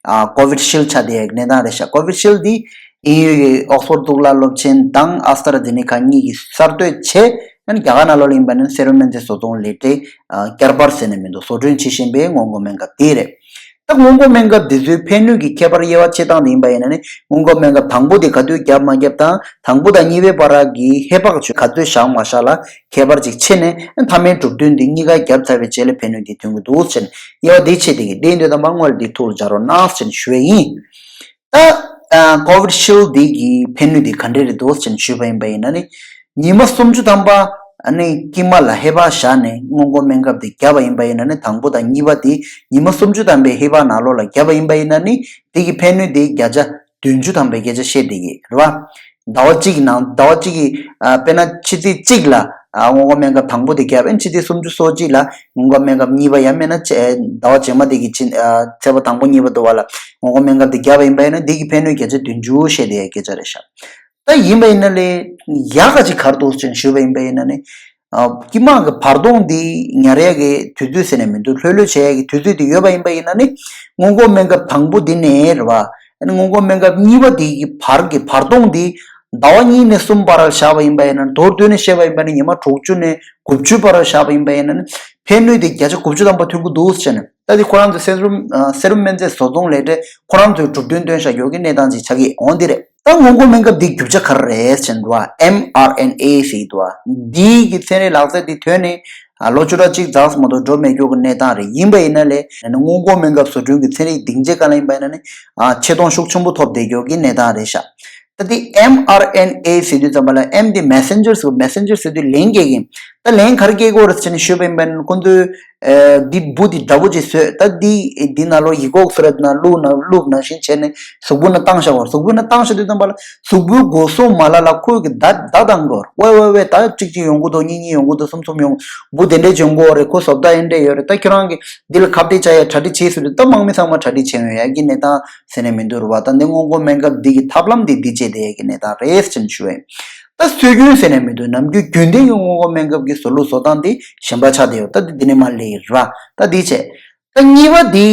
ཨ་ཀོ་བིད་ཤིལ་ཆགས་བསྡད་ཡག་གནས་སྟངས་རེད་ཤག་ཀོ་བིད་ཤིལ་འདི་ དབྱིན་ཡུལ་གྱི་ཨོག་སི་ཕོར་གཙུག་ལག་སློབ་ཆེན་དང་ཨ་སི་ཏྲ་ཛེ་ནི་ཀ་གཉིས་ཀྱིས་གསར་གཏོད་བྱས། ཨ་ནི་རྒྱ་གར་ནང་ལོགས་ལ་ཡིན་པ་ན་སེ་རམ་སྨན་རྫས་བཟོ་ཚོང་ལས་གྲྭའི་ཨ་བསྐྱར་པར་ཟེར་ནས་མི་འདུག་བཟོ་སྐྲུན་བྱེད་བཞིན་པའི་སྔོན་འགོག་སྨན་ཁབ་དེ་རེད། ད་སྔོན་འགོག་སྨན་ཁབ་འདི་ཚོའི་ཕན་ནུས་ཀྱི་ཁྱད་པར་དབྱེ་བ་ཕྱེ་སྟངས་དེ་ཡིན་པ་ཡིན་ན་ནི། སྔོན་འགོག་སྨན་ཁབ་དང་པོ་དེ་ག་དུས་བརྒྱབ་མ་བརྒྱབ་དང་། དང་པོ་དང་གཉིས་པའི་བར་གྱི་ཧེ་བག་ཆོས་ག་དུས་བཞག་མ་བཞག་ལ་ཁྱད་པར་ཅིག་ཕྱེ་ནས། མཐའ་མའི་གྲུབ་དོན་འདི་གཉིས་ཀ་བརྒྱབ་ཚར་བའི་རྗེས་ལ་ཕན་ནུས་འདི་ཐོན་གྱི་འདུག་ཟེར་ནས། དབྱེ་བ་འདི་ཕྱེ་བསྡད་ཀྱི་འདི་ཡིན་དུས་ཙམ་པ་སྔོན་ལ་འདི་ཐུགས་ལ་འཇགས་རོགས་གནང་ཟེར་ནས་ཞུ་ཡས་ཡིན། ད་ཨ་ཀོ་བི་ཤིལ་འདི་གི་ཕན་ནུས་འདི་ག་འདྲས་རེད་འདུག་ཟེར་ནས་ཞུས་པ་ཡིན་པ་ཡིན་ན་ནི། ཉི་མ་སུམ་ཅུ་ཐམ་པ་ཨ་ནི་དཀྱིལ་མ་ལ་ཧེ་བག་བཞག་ནས་སྔོན་འགོག་སྨན་ཁབ་འདི་བརྒྱབ་པ་ཡིན་པ་ཡིན་ན་ནི། དང་པོ་དང་གཉིས་པ་འདི་ཉི་མ་སུམ་ཅུ་ཐམ་པའི་ཧེ་བག་ནང་ལོགས་ལ་བརྒྱབ་པ་ཡིན་པ་ཡིན་ན་ནི། འདི་གི་ཕན་ནུས་འདི་བརྒྱ་ཆ་བདུན་ཅུ་ཐམ་པའི་སྐད་ཆ་བཤད་བསྡད་ཀྱི་རེད་བ། ཟླ་བ་གཅིག་གི་ནང་ཟླ་བ་གཅིག་གི་ཨ་དཔེར་ན་ཕྱི་ཚེས་གཅིག་ལ་ཨ་སྔོན་འགོག་སྨན་ཁབ་དང་པོ་དེ་བརྒྱབ་པ་ཡིན། ཕྱི་ཚེས་སུམ་ཅུ་སོ་གཅིག་ལ་སྔོན་འགོག་སྨན་ཁབ་གཉིས་པ་ཡང་མིན་ན་ཚེ་ཟླ་བ་རྗེས་མ་དེ་གི་ཕྱི་ཨ་ཚེས་པ་དང་པོ་གཉིས་པ་དུ་བ་ལ་སྔོན་འགོག་སྨན་ཁབ་དེ་བརྒྱབ་པ་ཡིན་པ་ཡིན་ན། འདི་གི་ཕན་ནུས་བརྒྱ་ཆ་བདུན་ཅུ་བཤད་བསྡད་ཡ་སྐད་ཆ་རེད་ཤག་ད་ཡིན་པ་ཡིན་ན་ལས་ཡག་ག་ཅིག་ག་རེ་འདུག་ཟེར་ནས་ཞུས་པ་ཡིན་པ་ཡིན་ན་ནི། ཨ་དཀྱིལ་མ་གི་བར་སྟོང་འདི་ཉར་ཡ་གི་དུས་ཚོད་ཟེར་ནས་མི་འདུག་ལྷོད་ལྷོད་བྱེད་ཡ་གི་དུས་ཚོད་དེ་ཡོད་པ་ཡིན་པ་ཡིན་ན་ནི། སྔོན་འགོག་སྨན་ཁབ་དང་པོ་འདི་ནས་རེད་བ། ཨ་ནི་སྔོན་འགོག་སྨན་ཁབ་གཉིས་པ་འདི་གི་བར་གྱི་བར་སྟོང་འདི་ཟླ་བ་གཉིས་ནས་གསུམ་བར་ལ་བཞག་པ་ཡིན་པ་ཡིན་ན། མདོར་བསྡུས་ནས་བཤད་པ་ཡིན་པ་ན་ཉི་མ་དྲུག་ཅུ་ནས་དགུ་བཅུ་བར་ལ་བཞག་པ་ཡིན་པ་ཡིན་ན་ནི། ཕན་ནུས་དེ་བརྒྱ་ཆ་དགུ་བཅུ་ཐམ་པ་ཐོན་གྱི་འདུག་ཟེར་ནས། ད་དེ་ཁོ་རང་ཚོའི་སེ་རམ་ཨ་སེ་རམ་སྨན་རྫས་བཟོ་ཚོང་ལས་གྲྭས་ཁོ་རང་ཚོའི་གྲུབ་དོན་བཏོན་བཞག་ཡོད་ཀྱི་གནས་སྟངས་ཅིག་ཆགས་ཀྱི་འོང་འདི་རེད། ད་སྔོན་འགོག་སྨན་ཁབ་འདི་རྒྱུ་ཆ་ག་རེ་རེད་ཟེར་ན་རེད་བ། ཨེམ་ཨར་ཨེན་ཨེ་ཟེར་གྱི་འདུག་བ། འདི་གི་ཚན་རིག་ལག་རྩལ་འདི་ཐོན་ནས་ཨ་ལོ་བཅུ་ཕྲག་གཅིག་ཙམ་མ་གཏོགས་འགྲོ་མེད་རྒྱུ་གི་གནས་སྟངས་རེད། ཡིན་པ་ཡིན་ན་ལས་སྔོན་འགོག་སྨན་ཁབ་བཟོ་སྐྲུན་གྱི་ཚན་རིག་སྡིངས་ཆའི་སྒང་ལ་ཡིན་པ་ཡིན་ན་ནི་ཨ་ཆེ་མཐོང་ཤུགས་ཆེན་པོ་ཐོབ་བསྡད་རྒྱུ་གི་གནས་སྟངས་རེད་ཤག་ད་འདི་ཨེམ་ཨར་ཨེན་ཨེ་ཟེར་དུས་ཙམ་པ་ལ། ཨེམ་འདི་མེ་སེན་ཇར་ཟེར། མེ་སེན་ཇར་ཟེར་དུས་ལན་སྐྱེལ་གྱི། ད་ལན་ག་རེ་སྐྱེལ་གྱི་ཡོད་རེད་ཟེར་ནས་ཞུས་པ་ཡིན་པ་ཡིན་ན། ཁོང་ཚོས་ཨེ་འདི་འབུ་འདི་འདྲ་པོ་ཅིག་བཟོས། ད་འདི་འདི་ནང་ལོགས་ཡིག་སྐོགས་བཟོ་ར་འདི་ནང་བླུགས་ན་བླུགས་ནང་བཞིན་བྱས་ནས་གཟུགས་པོ་ནང་བཏང་བཞག་པ་རེད། གཟུགས་པོ་ནང་བཏང་བཞག་དུས་ཙམ་པ་ལ་གཟུགས་པོའི་སྒོ་སྲུང་མ་ལག་ལ་ཁོས་ཀྱི་བརྡ་བརྡ་བཏང་གི་ཡོད་རེད། ཝེ་ཝེ་ཝེ། ད་གཅིག་གཅིག་ཡོང་གི་འདུག་གཉིས་གཉིས་ཡོང་གི་འདུག་གསུམ་གསུམ་ཡོང་། འབུ་དེ་འདྲས་བྱུང་གི་ཡོད་རེད། ཁོ་བཟོ་ལྟ་ཨེ་འདྲས་ཡོད་རེད། ད་ཁྱོད་རང་གིས་འདི་ལ་ཁ་གཏད་བཅག་ཡ་གྲ་སྒྲིག་བྱེད་ཟེར་དུས། ད་དམག་མི་ཚང་མ་གྲ་སྒྲིག་བྱས་ཡོང་ཡ་གི་གནས་སྟངས་ཟེར་ནས་མི་འདུག་རེད་བ། ད་འདི་སྔོན་འགོག་སྨན་ཁབ་འདི་གི་ཐབས་ལམ་འདི་འདི་བྱས་བསྡད་ཡ་གི་གནས་སྟངས་རེད་ཟེར་ནས་ཞུ་བ་ཡིན། ད་སྲོལ་རྒྱུན་ཟེར་ནས་མི་འདུག་ནམ་རྒྱུན་རྒྱུན་ལྡན་གྱི་སྔོན་འགོག་སྨན་ཁབ་ཀྱི་བཟོ་ལུགས་བཟོ་སྟངས་འདི་གཞན་པ་ཆགས་བསྡད་ཡོད། ད་འདི་འདི་ནས་མར་སླེབས་ཡོད་རེད་བ། ད་འདི་བྱས། ད་གཉིས་པ་འདི་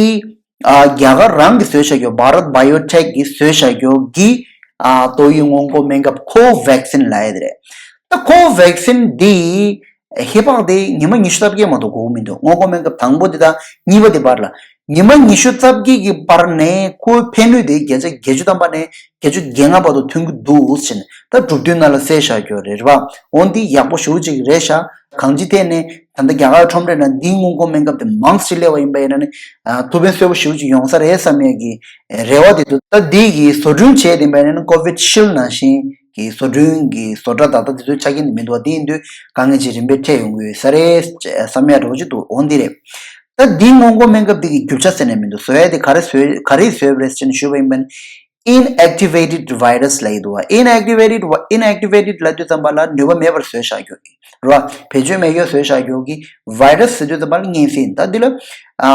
ཨ་རྒྱ་གར་རང་གིས་བཟོས་བཞག་རྒྱུ། བྷ་རད་བྷ་ཡོ་ཊེག་གིས་བཟོས་བཞག་རྒྱུ་གི་ཨ་ཏོག་དབྱིབས་སྔོན་འགོག་སྨན་ཁབ་ཁོ་ཝེག་སིན་ལབ་ཡ་དེ་རེད། ད་ཁོ་ཝེག་སིན་འདི་ཧེ་བག་དེ་ཉི་མ་ཉི་ཤུ་རྩ་བརྒྱད་མ་གཏོགས་འགོར་གྱི་མི་འདུག་སྔོན་འགོག་སྨན་ཁབ་དང་པོ་དེ་དང་གཉིས་པ་དེ་བར་ལ། ཉི་མ་ཉི་ཤུ་རྩ་བརྒྱད་ཀྱི་བར་ནས་ཁོའི་ཕན་ནུས་དེ་བརྒྱ་ཆ་བརྒྱད་ཅུ་ཐམ་པ་ནས་བརྒྱད་ཅུ་གྱ་ལྔ་བར་དུ་ཐོན་གྱི་འདུག་ཟེར་ནས་ད་གྲུབ་དོན་ནང་ལ་གསལ་བཞག་རྒྱུ་རེད་བ། འོ་འདི་ཡག་པོ་ཞེ་པོ་ཅིག་རེད་ཤག་གང་ཅིའི་ཐད་ནས་ད་ལྟ་རྒྱ་གར་ཁྲོམ་རའི་ནང་འདིའི་སྔོན་འགོག་སྨན་ཁབ་དེ་མང་ཙམ་སླེབས་པ་ཡིན་པ་ཡིན་ན་ནི། ཨ་ཐུགས་ཕན་གསོས་པོ་ཞེ་པོ་ཅིག་ཡོང་ས་རེད་བསམ་ཡས་ཀྱི་རེ་བ་དེ་འདུག་ད་འདི་གི་བཟོ་སྐྲུན་བྱས་དེ་ཡིན་པ་ཡིན་ན་ནི་ཀོ་བི་ཤིལ་ནང་བཞིན་གྱི་བཟོ་སྐྲུན་གྱི་བཟོ་གྲྭ་ད་ལྟ་དེ་ཚོའི་ཆ་རྐྱེན་དེ་མི་འདུག་བ། དེ་ཡིན་དུས་དཀའ་ངལ་ཅིག་རིམ་པས་འཕྲད་ཡོང་གི་ཡོད་ས་རེད་བསམ་ཡས་འདྲ་པོ་ཅིག་འདུག་འོ་འདི་རེད། ད་འདིའི་སྔོན་འགོག་སྨན་ཁབ་འདི་གི་རྒྱུ་ཆ་ཟེར་ནས་མི་འདུག་བཟོ་ཡ་དེ་ག་རེ་བཟོས་ག་རེས་བཟོས་པ་རེད་ཟེར་ནས་ཞུས་པ་ཡིན་པ་ཡིན་ན། Inactivated virus ལབ་ཀྱི་འདུག་བ། Inactivated inactivated ལབ་དུས་ཙམ་པ་ལ་ནུས་པ་མེད་པར་བཟོས་བཞག་རྒྱུ་རེད་བ། བེད་སྤྱོད་མེད་ཡོད་བཟོས་བཞག་རྒྱུ་གི་virus ཟེར་དུས་ཙམ་པ་ལ་གཉན་སྲིན། ད་འདི་ལ་ཨ་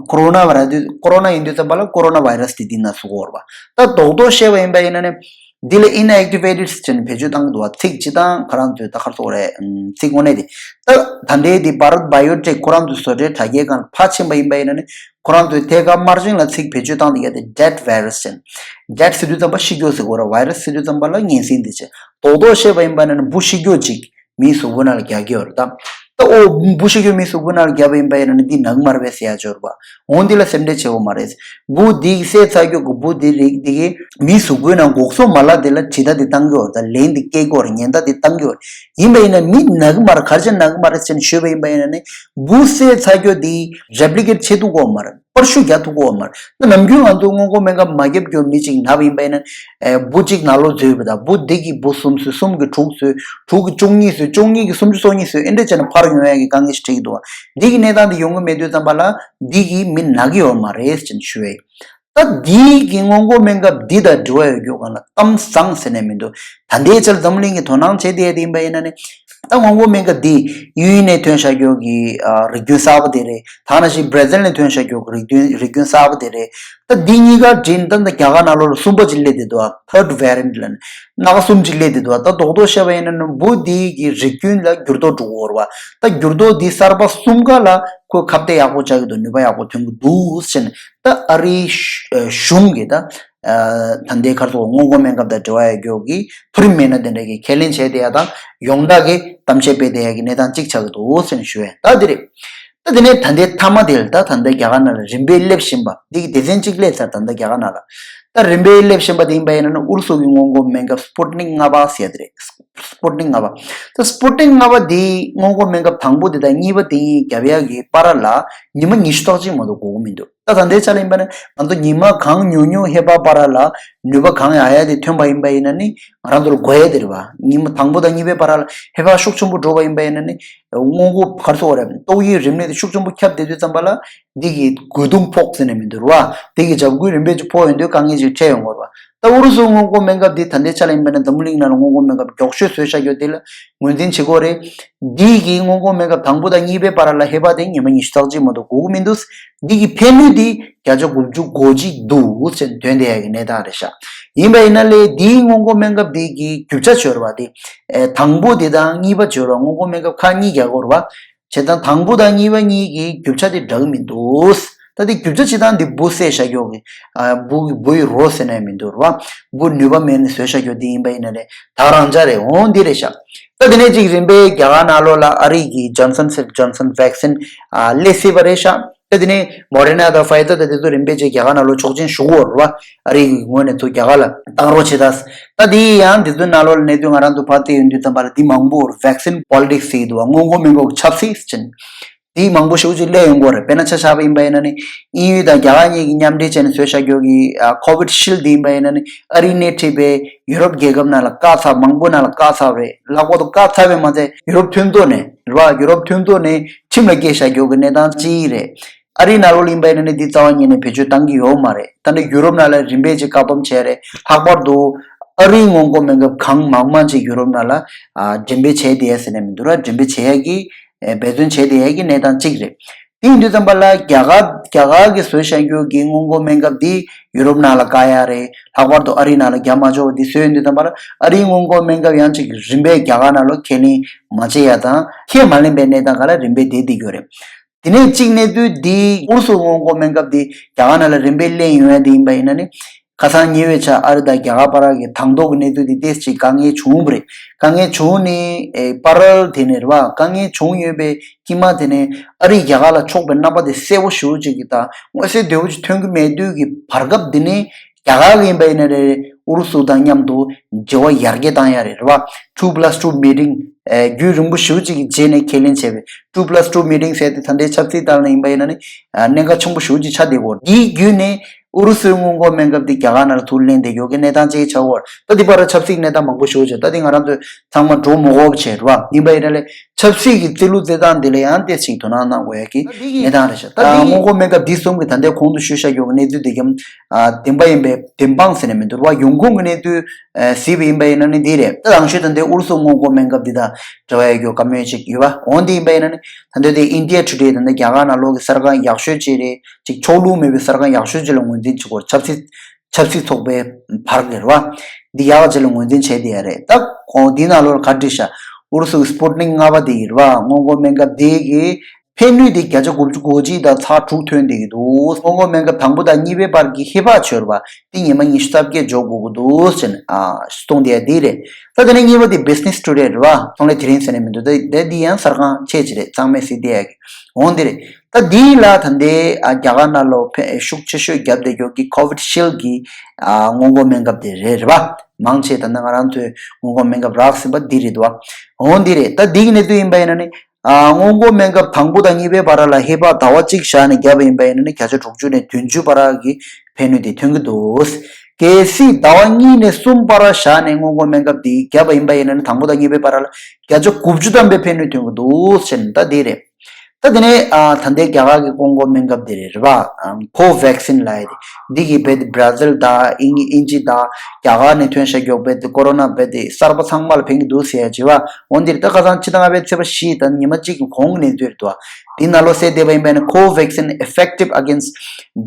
ཀོ་རོ་ན་virus ཀོ་རོ་ན་ཡིན་དུས་ཙམ་པ་ལ་ཀོ་རོ་ན་virus དེ་འདི་ན་བཟོ་གི་ཡོད་རེད་བ། ད་རྡོག་རྡོག་བཤད་པ་ཡིན་པ་ཡིན་ན་ནི། འདི་ལ་inactivated ཟེར་ནས་བེད་སྤྱོད་བཏང་གི་འདུག་བ། ཚིག་སྤྱི་བཏང་ཁོ་རང་ཚོས་ད་ག་རེ་ཟེར་དགོས་རེད། ཚིག་དངོས་གནས་དེ། ད་ད་ལྟའི་དེ་Bharat Biotech ཁོ་རང་ཚོའི་བཟོ་གྲྭའི་དྲ་རྒྱའི་སྒང་ལ་ཕར་ཕྱིན་པ་ཡིན་པ་ཡིན་ན་ནི། ཁོ་རང་ཚོའི་ཐད་ཀར་དམར་ཆིངས་ལ་ཚིག་བེད་སྤྱོད་བཏང་དེ་ག་དེ་dead virus ཅན། dead ཟེར་དུས་ཙམ་པ་ཤི་རྒྱུ་ཟེར་དགོས་རེད། virus ཟེར་དུས་ཙམ་པ་ལ་གཉན་སྲིན་དེ་བྱས། རྡོག་རྡོག་བཤད་པ་ཡིན་པ་ན་ནི་འབུ་ཤི་རྒྱུ་ཅིག་མིའི་གཟུགས་པོ་ནང་ལ་རྒྱག་གི་ཡོད་རེད་ད། ད་ཨོ་འབུ་ཤི་རྒྱུ་མིའི་གཟུགས་པོ་ནང་ལ་རྒྱབ་པ་ཡིན་པ་ཡིན་ན་ནི་འདི་ནག་མ་རེད་པས་ཟེར་ཡ་ཅིག་ཡོད་རེད་པ། འོ་འདི་ལ་སེམས་ཁྲལ་བྱེད་དགོས་མ་རེད། འབུ་འདི་གི་བསད་ཚར་རྒྱུ་གི་འབུ་འདི་རིགས་འདི་གི་མིའི་གཟུགས་པོའི་ནང་འགོག་སྲུང་མ་ལག་འདི་ལ་བྱེད་ཐབས་འདི་བཏང་གི་ཡོད་རེད་ད། ལན་འདི་སྐྱེལ་གི་ཡོད་རེད། ཉེན་བརྡ་འདི་བཏང་གི་ཡོད་རེད། ཡིན་པ་ཡིན་ན་མི་ནག་མ་རེད། ག་རེ་བྱས་ནག་མ་རེད་ཟེར་ནས་ཞུས་པ་ཡིན་པ་ཡིན་ན་ནི་འབུ་བསད་ཚར་རྒྱུ་འདི་replicate བྱེད་ཐུབ་ཀྱི་ཡོད་མ་རེད། པར་ཤུ་རྒྱག་ཐུབ་ཀྱི་ཡོད་མ་རེད། ད་ནམ་རྒྱུན་ང་ཚོ་སྔོན་འགོག་སྨན་ཁབ་མ་བརྒྱབ་རྒྱུ་མི་གཅིག་ན་བ་ཡིན་པ་ཡིན་ན། ཨེ་འབུ་གཅིག་ནང་ལོགས་འཛུལ་བ་དང་། འབུ་འདི་གིས་འབུ་གསུམ་བཟོས། གསུམ་གིས་དྲུག་བཟོས། དྲུག་གིས་བཅུ་གཉིས་བཟོས། བཅུ་གཉིས་ཀྱིས་སུམ་ཅུ་སོ་གཉིས་བཟོས། ཨེ་འདྲ་བྱས་ནས་འཕར་ཡོང་ཡ་གི་དཀའ་ངལ་ཞིག་འཕྲད་ཀྱི་འདུག་བ། འདི་གི་གནས་སྟངས་འདི་ཡོང་གི་མེད་དུས་ཙམ་པ་ལ་འདི་གིས་མི་ན་གི་ཡོད་མ་རེད་ཅེས་ཞུ་ཡ་ཡིན། ད་འདི་གི་སྔོན་འགོག་སྨན་ཁབ་འདི་དང་འབྲེལ་བ་ཡོད་རྒྱུ་གང་ལ་གཏམ་བཟང་ཟེར་ནས་མི་འདུག་ད་ལྟའི་ཆར་འཛམ་གླིང་གི་དོ་སྣང་བྱེད་བསྡད་ཡ་དེ་ཡིན་པ་ཡིན་ན་ནི། ད་སྔོན་འགོག་སྨན་ཁབ་འདི་དབྱིན་ཡུལ་ནས་ཐོན་བཞག་རྒྱུ་གི་ཨ་རིགས་རྒྱུན་གསར་པ་དེ་རེད། ད་ནང་བཞིན་བྷར་ཛིལ་ནས་ཐོན་བཞག་རྒྱུ་གི་རིགས་རྒྱུན་རིགས་རྒྱུན་གསར་པ་དེ་རེད། ད་འདི་གཉིས་ཀ་བསྒྲིལ་ནས་ད་ལྟ་རྒྱ་གར་ནང་ལོགས་ལ་གསུམ་པ་ཅིག་སླེབས་བསྡད་འདུག་ཨ། third variant ལབ་ནས་སྣ་ཁ་གསུམ་ཅིག་སླེབས་བསྡད་འདུག་ཨ། ད་རྡོག་རྡོག་བཤད་པ་ཡིན་ན་ནི་འབུ་འདི་གི་རིགས་རྒྱུན་ལ་འགྱུར་ལྡོག་འགྲོ་གི་ཡོད་རེད་བ། ད་འགྱུར་ལྡོག་འདི་གསར་པ་གསུམ་ཀ་ལ་ཁོས་ཁ་གཏད་ཡག་པོ་བཅག་གི་འདུག་ནུས་པ་ཡག་པོ་ཐོན་གི་འདུག་ཟེར་ནས། ད་ཨ་རིའི་གཞུང་གིས་ད་ ད་ལྟའི་ཁར་ཐོག་སྔོན་འགོག་སྨན་ཁབ་དང་འབྲེལ་བ་ཡོད་རྒྱུ་གི་མཐོ་རིམ་མི་སྣ་དེ་འདྲ་གི་ཁས་ལེན་བྱས་བསྡད་ཡ་དང་ཡོངས་གྲགས་ཀྱི་གཏམ་བཤད་སྤེལ་བསྡད་ཡ་གི་གནས་སྟངས་གཅིག་ཆགས་ཀྱི་འདུག་ཟེར་ནས་ཞུ་ཡ་ད་དེ་རེད། ད་དེ་ནས་ད་ལྟའི་མཐའ་མ་དེ་ལ་ད་ད་ལྟ་རྒྱ་གར་ནང་ལ་རིམ་པས་སླེབས་བཞིན་པ་འདི་གི་སྡེ་ཚན་གཅིག་སླེབས་ཚར། ད་ལྟ་རྒྱ་གར་ནང་ལ་ད་རིམ་པས་སླེབས་བཞིན་པ་དེ་ཡིན་པ་ཡིན་ན་ཨུ་རུ་སུ་གི་སྔོན་འགོག་སྨན་ཁབ་སྤུ་ཏི་ནིག་ལྔ་པ་ཟེར་ཡ་དེ་རེད། སྤུ་ཏི་ནིག་ལྔ་པ། ད་སྤུ་ཏི་ནིག་ལྔ་པ་དེ་སྔོན་འགོག་སྨན་ཁབ་དང་པོ་དེ་དང་གཉིས་པ་དེ་གཉིས་བརྒྱབ་ཡ་གི་བར་ལ་ཉི་མ་ཉི་ཤུ་རྩ་གཅིག་མ་གཏོགས་འགོར་གི་མི་འདུག་ད་ད་ལྟའི་ཆ་ལ་ཡིན་པ་ན་ང་ཚོ་ཉི་མ་གང་ཉུང་ཉུང་ཧེ་བག་བར་ལ་ནུས་པ་གང་ཡག་ཡག་དེ་ཐོན་པ་ཡིན་པ་ཡིན་ན་ནི་ང་རང་ཚོ་ལ་དགོས་ཡ་དེ་རེད་བ། ཉི་མ་དང་པོ་དང་གཉིས་པའི་བར་ལ་ཧེ་བག་ཤུགས་ཆེན་པོ་འགྲོ་བ་ཡིན་པ་ཡིན་ན་ནི་སྔོན་འགོག་ག་རེ་ཟེར་དགོས་རེད། ཏོག་དབྱིབས་རིམས་ནད་དེ་ཤུགས་ཆེན་པོ་ཁྱབ་བསྡད་དུས་ཙམ་པ་ལ་འདི་གི་རྒོལ་རྡུང་ཕོག་ཟེར་ནས་མི་འདུག་རེད་བ། འདི་གི་འཇབ་རྒོལ་རིམ་པས་ཅིག་ཕོག་ཡོང་དུས་དཀའ་ངལ་ཅིག་འཕྲད་ཡོང་གི་རེད་བ། ད་ཨུ་རུ་སུ་སྔོན་འགོག་སྨན་ཁབ་འདི་ད་ལྟའི་ཆ་ལ་ཡིན་པ་ན་འཛམ་བུ་གླིང་ནང་ལ་སྔོན་འགོག་སྨན་ཁབ་མགྱོགས་ཤོས་བཟོས་བཞག་རྒྱུ་དེ་ལ་ངོས་འཛིན་བྱེད་དགོས་རེད། འདི་གི་སྔོན་འགོག་སྨན་ཁབ་དང་པོ་དང་གཉིས་པའི་བར་ལ་ཧེ་བག་དེ་ཉི་མ་ཉི་ཤུ་རྩ་གཅིག་མ་གཏོགས་འགོར་གི་མི་འདུག་འདི་གི་ཕན་ནུས་དེ་བརྒྱ་ཆ་དགུ་བཅུ་གོ་གཅིག་འདུག་ཟེར་འདོན་བསྡད་ཡ་གི་གནས་སྟངས་རེད་ཤག་ཡིན་པ་ཡིན་ན་ལས་འདིའི་སྔོན་འགོག་སྨན་ཁབ་འདི་གི་རྒྱུ་ཆ་བྱོས་ར་བ་དེ། ཨེ། དང་པོ་དེ་དང་གཉིས་པ་བྱོས་ར་བ། སྔོན་འགོག་སྨན་ཁབ་ཁག་གཉིས་རྒྱག་དགོས་ར་བ། བྱས་ཙང་དང་པོ་དང་གཉིས་པ་གཉིས་ཀྱི་རྒྱུ་ཆ་དེ་འདྲ་གི་མི་འདུག་ད་དེ་རྒྱུ་ཆ་ཅི་དང་དེ་འབུ་བསད་བཞག་རྒྱུ་གི། ཨ། འབུ་གི་འབུ་ཡི་རོ་ཟེར་ནས་མི་འདུག་ར་བ། འབུ་ནུས་པ་མེད་ནས་བཟོས་བཞག་རྒྱུ་དེ་ཡིན་པ་ཡིན་ན་ལས་ད་རང་འཇགས་རེད། འོང་འདི་རེད་ཤག་ད་དེ་ནས་ཅིག་རིམ་པས་རྒྱ་གར་ནང་ལོགས་ལ་ཨ་རི་གི་Johnson Johnson vaccine ཨ། སླེབས་སྲིད་པ་རེད་ཤག་ད་དེ་ནས་Moderna དང་Pfizer དང་དེ་ཚོ་རིམ་པས་ཅིག་རྒྱ་གར་ནང་ལོགས་ཆོག་མཆན་ཞུ་གི་ཡོད་རེད་བ། ཨ་རི་གི་ངོས་ནས་ཚུར་རྒྱ་གར་ལ་བཏང་རོགས་བྱེད་ད། ད་དེ་ཡང་དེ་ཚོའི་ནང་ལོགས་ལ་གནས་ཚུལ་ང་རང་ཚོ་ཕར་བལྟས་ཡོང་དུས་ཙམ་པ་ལ་དེ་མང་པོ་vaccine politics ཟེར་གྱི་འདུག་བ། སྔོན་འགོག་སྨན་ཁབ་ཆབ་སྲིད་ཟེར་ནས་དེ་མང་པོ་ཞེ་པོ་ཅིག་སླེབས་ཡོང་གི་ཡོད་རེད། དཔེར་ན་ཆ་བཞག་པ་ཡིན་པ་ཡིན་ན་ནི་དབྱིན་ཡུལ་དང་རྒྱ་གར་གཉིས་ཀྱིས་མཉམ་འབྲེལ་བྱས་ནས་བཟོས་བཞག་རྒྱུ་གི་ཨ། Covishield དེ་ཡིན་པ་ཡིན་ན་ནི་ཨ་རིའི་སྣེ་ཁྲིད་པའི་ཡུ་རོབ་རྒྱལ་ཁབ་ནང་ལ་བཀག་ཚར། མང་པོ་ནང་ལ་བཀག་ཚར་བ་རེད། ལྷག་པར་དུ་བཀག་ཚར་བས་མ་ཚད་ཡུ་རོབ་མཐུན་ཚོགས་ནས་རེད་བ། ཡུ་རོབ་མཐུན་ཚོགས་ནས་ཁྲིམས་ལ་བཀལ་བཞག་རྒྱུ་གི་གནས་སྟངས་ཅིག་རེད། ཨ་རིའི་ནང་ལོགས་ལ་ཡིན་པ་ཡིན་ན་ནི་འདི་རྩ་བ་ཉིད་ནས་བེད་སྤྱོད་བཏང་གི་ཡོད་མ་རེད། ད་ནི་ཡུ་རོབ་ནང་ལ་རིམ་པས་ཅིག་བཀག་སྡོམ་བྱས་རེད། ལྷག་པར་དུ་ཨ་རིའི་སྔོན་འགོག་སྨན་ཁབ་གང་མང་མང་ཅིག་ཡུ་རོབ་ནང་ལ་ཨ། འགྲེམས་སྤེལ་བྱས་བསྡད་ཡ་ཟེར་ནས་མི་འདུག་ར། འགྲེམས་སྤེལ་བྱེད་ཡ་གི་ཨེ། འབད་བརྩོན་བྱས་བསྡད་ཡ་གི་གནས་སྟངས་གཅིག་རེད། དེ་ཡིན་དུས་ཙམ་པ་ལ་རྒྱ་གར་རྒྱ་གར་གྱིས་བཟོས་བཞག་རྒྱུ་གི་སྔོན་འགོག་སྨན་ཁབ་འདི་ཡུ་རོབ་ནང་ལ་བཀག་ཡ་རེད། ལྷག་པར་དུ་ཨ་རིའི་ནང་ལ་རྒྱག་མ་ཆོག་པ་འདི་བཟོས་ཡོང་དུས་ཙམ་པ་ལ་ཨ་རིའི་སྔོན་འགོག་སྨན་ཁབ་ཡང་ཅིག་རིམ་པས་རྒྱ་གར་ནང་ལ་ཁས་ལེན་མ་བྱེད་ཡ་དང་ཁས་མ་ལེན་པའི་གནས་སྟངས་སྒང་ལ་རིམ་པས་བསྡད་བསྡད་ཀྱི་ཡོད་རེད། དེ་ནས་གཅིག་གནས་ཚུལ་འདི་ཨུ་རུ་སུ་སྔོན་འགོག་སྨན་ཁབ་འདི་རྒྱ་གར་ནང་ལ་རིམ་པས་ལེན་ཡོང་ཡ་དེ་ཡིན་པ་ཡིན་ན་ནི། ཁ་སང་ཉེ་བའི་ཆར་ཨ་རི་དང་རྒྱ་གར་བར་གྱི་དང་ཐོག་གི་གནས་ཚུལ་འདི་ཏོག་ཙམ་དཀའ་ངལ་བྱུང་བ་རེད། དཀའ་ངལ་བྱུང་ནས་ཨེ། པ་རལ་དེ་ནས་རེད་བ། དཀའ་ངལ་བྱུང་ཡོད་པའི་དཀྱིལ་མ་དེ་ནས་ཨ་རིས་རྒྱ་གར་ལ་ཕྱོགས་པའི་རྣམ་པ་དེ་གསལ་པོ་ཞེ་པོ་ཅིག་གི་དང་མངོན་གསལ་དོད་པོ་ཅིག་ཐོན་གྱི་མེད་དུས་ཀྱི་བར་སྐབས་འདི་ནས་རྒྱ་གར་གྱི་ཡིན་པ་ཡིན་ན་རེད། ཨུ་རུ་སུ་དང་མཉམ་དུ་འབྲེལ་བ་ཡར་རྒྱས་བཏང་ཡ་རེད། རེད་བ། Two plus two meeting ཨེ། རྒྱུན་རིང་པོ་ཞེ་པོ་ཅིག་གི་རྗེས་ནས་ཁས་ལེན་བྱས་པའི་Two plus two meeting ཟེར་དེ་ད་ལྟའི་ཆབ་སྲིད་སྟེང་ལ་ཡིན་པ་ཡིན་ན་ནི་ཨ། གནད་འགག་ཆེན་པོ་ཞེ་པོ་ཅིག་ཆགས་བསྡད་ཡོད། འདིའི་བརྒྱུད་ནས་ཨུ་རུ་སུའི་སྔོན་འགོག་སྨན་ཁབ་དེ་རྒྱ་གར་ནང་ལ་ཚུར་ལེན་བསྡད་ཡོད་ཀྱི་གནས་སྟངས་ཅིག་ཆགས་ཡོད། ད་འདི་བར་ཆབ་སྲིད་གནས་སྟངས་མང་པོ་ཞེ་པོ་ཅིག་ད་འདི་ང་རང་ཚོས་ཚང་མ་འགྲོ་མི་དགོས་པ་བྱས། རེད་བ། ཡིན་པ་ཡིན་ན་ལས་ཆབ་སྲིད་ཀྱི་རྩིས་ལུགས་རྩིས་སྟངས་འདི་ལ་ཡང་ཏོག་ཙམ་དོ་སྣང་གནང་དགོས་ཡ་གི་གནས་སྟངས་རེད་ཤག་ད་འདི་སྔོན་འགོག་སྨན་ཁབ་འདི་གསུམ་གྱི་ད་ལྟའི་གོང་དུ་ཞུས་བཞག་ཡོད་ཀྱི་གནས་ཚུལ་འདི་གམ་ཨ། བདེན་པ་ཡིན་པའི་བདེན་དཔང་ཟེར་ནས་མི་འདུག་རེད་བ། ཡོང་ཁུངས་ཀྱི་གནས་ཚུལ་ཨ། གཟིགས་པ་ཡིན་པ་ཡིན་ན་ནི་འདི་རེད། ད་དང་ཤོས་ད་ལྟའི་ཨུ་རུ་སུ་སྔོན་འགོག་སྨན་ཁབ་འདི་དང་འབྲེལ་བ་ཡོད་རྒྱུ་བཀའ་མོལ་ཅིག་ཡོད་པ། འོང་འདི་ཡིན་པ་ཡིན་ན་ནི་ད་ལྟའི་དེ་India Today ད་ལྟ་རྒྱ་གར་ནང་ལོགས་ཀྱི་གསར་ཁང་ཡག་ཤོས་ཅིག་རེད། ཅིག་ཕྱོགས་ལྷུང་མེད་པའི་གསར་ཁང་ཡག་ཤོས་ཅིག་ལ་ངོས་འཛིན་བྱེད་དགོས། ཆབ་སྲིད་ཆབ་སྲིད་ཚོགས་པའི་བར་གྱི་རེད་བ། འདི་ཡག་ཅིག་ལ་ངོས་འཛིན་བྱས་བསྡད་ཡ་རེད། ད་ཁོང་འདི་ནང་ལོགས་ལ་ག་འདྲ་ཤག་ཨུ་རུ་སུ་གི་སྤུ་ཏི་ནིག་ལྔ་པ་དེ་ཡིན་རེད་བ། སྔོན་འགོག་སྨན་ཁབ་དེ་གི་ཕན་ནུས་དེ་བརྒྱ་ཆ་དགུ་བཅུ་གོ་གཅིག་དང་ཚེག་དྲུག་ཐོན་བསྡད་ཀྱི་འདུག་སྔོན་འགོག་སྨན་ཁབ་དང་པོ་དང་གཉིས་པའི་བར་གྱི་ཧེ་བག་བྱོས་རེད་བ། དེ་ཉི་མ་ཉི་ཤུ་རྩ་བརྒྱད་འཇོག་དགོས་ཀྱི་འདུག་ཟེར་ནས་ཨ། གསུངས་བསྡད་ཡ་དེ་རེད། ད་དེ་ནས་གཉིས་པ་དེ་Business Today རེད་བ། ཚོང་ལས་དེ་རིང་ཟེར་ནས་མི་འདུག་ད་ད་འདི་ཡང་གསར་ཁང་ཆེ་ཅིག་རེད། གཙང་མའི་གཟིགས་བསྡད་ཡ་གི་འོང་འདི་རེད། ད་འདི་ལ་ད་ལྟའི་ཨ། རྒྱ་གར་ནང་ལོགས་ཕན་ཤུགས་ཆེ་ཤོས་བརྒྱབ་བསྡད་རྒྱུ་གི་Covishield གི་ཨ། སྔོན་འགོག་སྨན་ཁབ་དེ་རེད། རེད་བ། མང་ཆེ་ད་ལྟ་ང་རང་ཚོས་སྔོན་འགོག་སྨན་ཁབ་རག་ཟིན་པ་འདི་རེད་འདུག་བ། འོང་འདི་རེད། ད་འདི་གི་གནས་ཚུལ་ཡིན་པ་ཡིན་ན་ནི། ཨ། སྔོན་འགོག་སྨན་ཁབ་དང་པོ་དང་གཉིས་པའི་བར་ལ་ཧེ་བག་ཟླ་བ་གཅིག་བཞག་ནས་བརྒྱབ་པ་ཡིན་པ་ཡིན་ན་ནི་བརྒྱ་ཆ་དྲུག་ཅུ་ནས་བདུན་ཅུ་བར་གྱི་ཕན་ནུས་དེ་ཐོན་གྱི་འདུག་གལ་སྲིད་ཟླ་བ་གཉིས་ནས་གསུམ་བར་བཞག་ནས་སྔོན་འགོག་སྨན་ཁབ་དེ་བརྒྱབ་པ་ཡིན་པ་ཡིན་ན་ནི་དང་པོ་དང་གཉིས་པའི་བར་ལ་བརྒྱ་ཆ་དགུ་བཅུ་ཐམ་པའི་ཕན་ནུས་ཐོན་གྱི་འདུག་ཟེར་ནས་ད་དེ་རེད། ད་དེ་ནས་ཨ། ད་ལྟའི་རྒྱ་གར་གྱི་སྔོན་འགོག་སྨན་ཁབ་དེ་རེད། རེད་བ། Covaxin ལབ་ཡ་དེ། འདི་གི་རྦད་དེ་Brazil དང་དབྱིན་དབྱིན་ཇི་དང་རྒྱ་གར་ནས་ཐོན་བཞག་རྒྱུ་རྦད་དེ་ཀོ་རོ་ན་རྦད་དེ་གསར་པ་ཚང་མ་ལ་ཕན་གྱི་འདུག་ཟེར་ཡ་བྱས་པ། འོན་ཏེ་ད་ཁ་སང་ཕྱི་ཟླ་ལྔ་པའི་ཚེས་པ་བཞི་དང་ཉི་མ་གཅིག་གི་གོང་གི་གནས་ཚུལ་རེད་འདུག་འདི་ནང་ལོགས་གསལ་བསྡད་པ་ཡིན་པ་ཡིན་ན། Covaxin effective against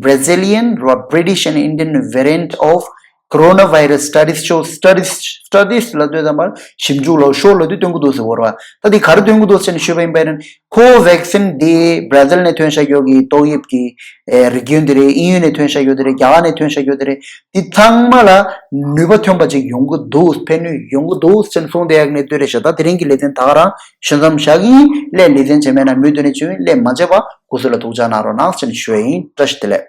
Brazilian, British and Indian variant of Coronavirus Studies Show, Studies Studies ལབ་དུས་ཙམ་པར་ཞིབ་འཇུག་ལ་ཤོ་ལབ་དུས་སྟོན་གྱི་འདུག་ཟེར་བ་རེད་བ། ད་དེ་ག་རེ་སྟོན་གྱི་འདུག་ཟེར་ནས་ཞུས་པ་ཡིན་པ་ཡིན་ན། ཁོ་བོ་བེག་སིན་དེ་བྷ་ར་ཟིལ་ནས་ཐོན་ཤག་ཡོད་ཀྱི་ཏོག་དབྱིབས་ཀྱི་ཨེ་རིགས་རྒྱུན་དེ་རེད། དབྱིན་ཡུལ་ནས་ཐོན་ཤག་ཡོད་དེ་རེད། རྒྱ་གར་ནས་ཐོན་ཤག་ཡོད་དེ་རེད། དེ་ཚང་མ་ལ་ནུས་པ་ཐོན་པ་ཅིག་ཡོང་གི་འདུག་ཕན་ནུས་ཡོང་གི་འདུག་ཟེར་ནས་གསུངས་བསྡད་ཡག་གནས་ཚུལ་རེད་ཤག་ད་དེ་རིང་གི་ལེ་ཚན་ད་ག་རང་ཞུ་མཚམས་བཞག་གི་ཡིན། སླད་ལེ་ཚན་རྗེས་མའི་ནང་མུ་མཐུད་ནས་བྱུང་ཡིན། སླད་མ་བརྗེད་པ་སྐུ་གཟུགས་ལ་ཐུགས་ཅག་གནང་རོགས་གནང་ཟེར་ནས་ཞུ་ཡ་ཡིན། བཀྲ་ཤིས་བདེ་ལེགས།